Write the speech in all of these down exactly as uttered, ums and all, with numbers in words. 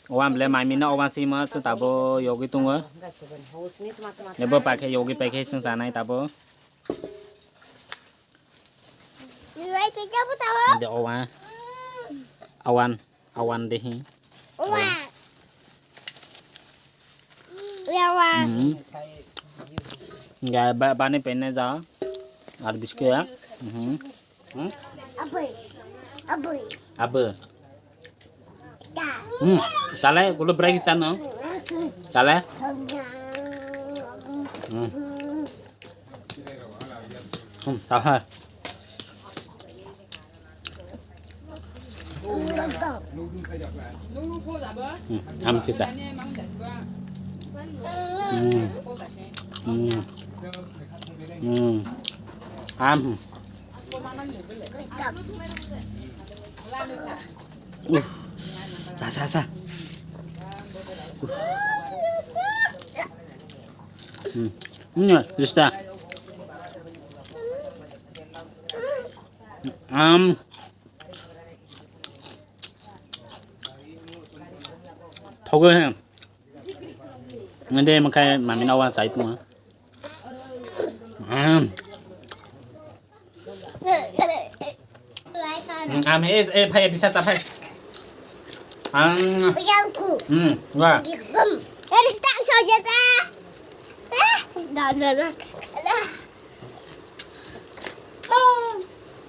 Owan ble mami no owan sima se tabo yogi tungo. Nebo pakhe yogi pakhe sing sanai tabo. Inde owan. Awan. Awan dehi. Owan. Owan. Hmm. Ga ba bani penne ja. Ar biske ya. Hmm. Hmm. Abu. Abu. Abu. Hmm. Sale kulo brai sano. Sale. Hmm. Hmm. Taha. Hmm. Am kisa. Hmm. Hmm. Hmm. Am. Uh, sa, sa, sa. Uh. Hmm. Hmm, Rista. Am. Thogo he. Nde makai mami na wa sai tuma. Am. Am he, eh, phai, bisa ta phai. Am. Hmm, wa. Eh, tak saja ta. Eh, dah, dah, dah.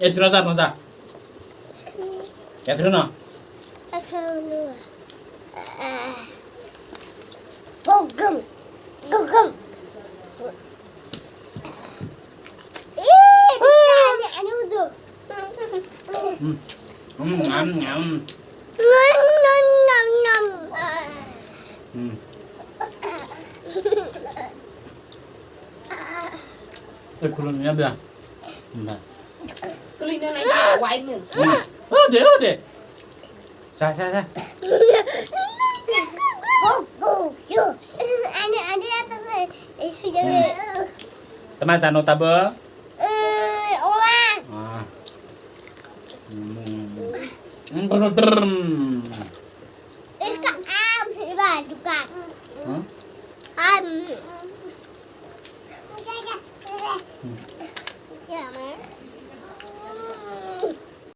Eh, sino ja, no ja. Ya, sino no. Gugum. Gugum. Ih, ini, ini ujung. Hmm. Hmm, ngam, ngam. Nom, nom, nom, nom. Hmm. Eh, kulun ya, bia. Nah. Kulun na, na, wai men. Hmm. Ode, ode. Sa, sa, sa. Go, go, go. Ani, ani, apa, apa? Eh, sudah. Hmm. Tama jano tabo? Eh, owa. Ah. Hmm. Hmm, brr, brr. Ika am, iba juga. Hah? Am.